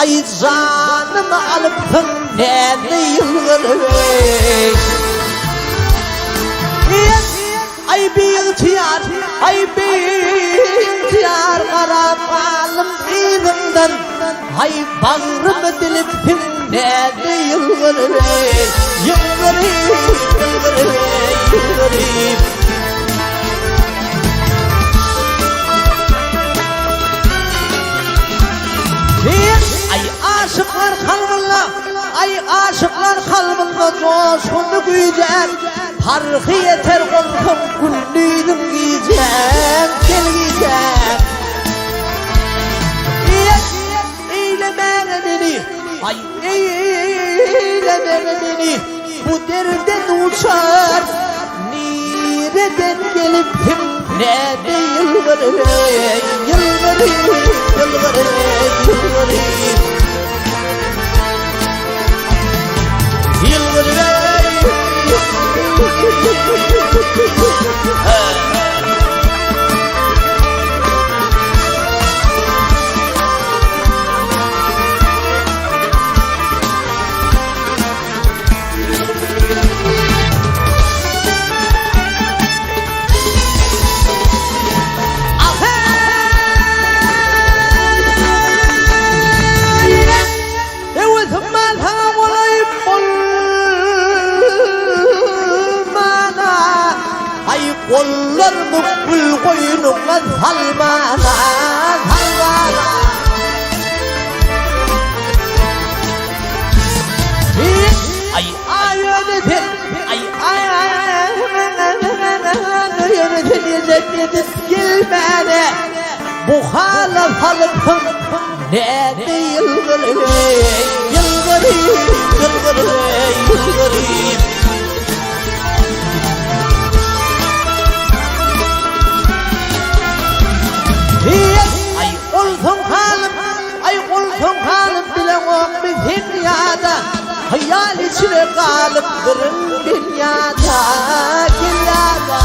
Aý janymy alypsyň näzli ýylgyryp. Aý biygtyýar, aý biygtyýar garap galdym yzyňdan, Aý bagrymy dilipsiň näzli ýylgyryp, Ýylgyryp, ýylgyryp, ýylgyryp. Aý aşyklar kalbynda, aý aşyklar kalbynda joşguny güýjär, Parhy ýeter onsoň gündiziň gijäň, gel gijäň. Eýlemäge meni, aý eýlemäge meni, bu derde duçar, Nireden gelipsiň, näme ýylgyryp, ýylgyryp, ýylgyryp, ýylgyryp. Höwesim bar saňa golaý bolmana, Aý gollarymy gül goýnuňa salmana, salmana. Aý aý öne sen, aý aý öne sen ýedip ýedip gelmäne, Bu hala salypsyň Näde ýylgyryp, ýylgyryp, ýylgyryp, ýylgyryp. Aý olsaň halym, aý olsaň halym bileňokmy sen ýa-da Hyýal içre galypdyryn men ýa-da, gel ýa-da.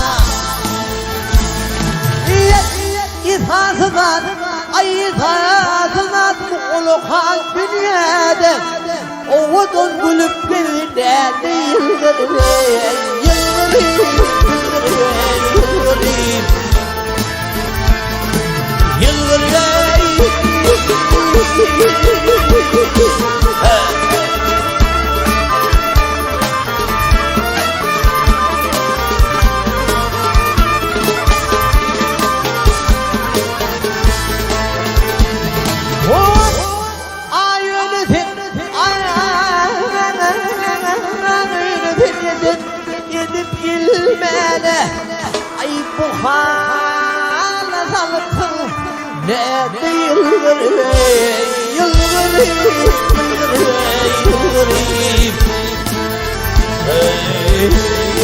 Esasy zat, aý esasy zat bu ullakan dünýäde owadan gülüp gezýän ýylgyryp, ýylgyryp, ýylgyryp, ýylgyryp, ýylgyryp. Hey!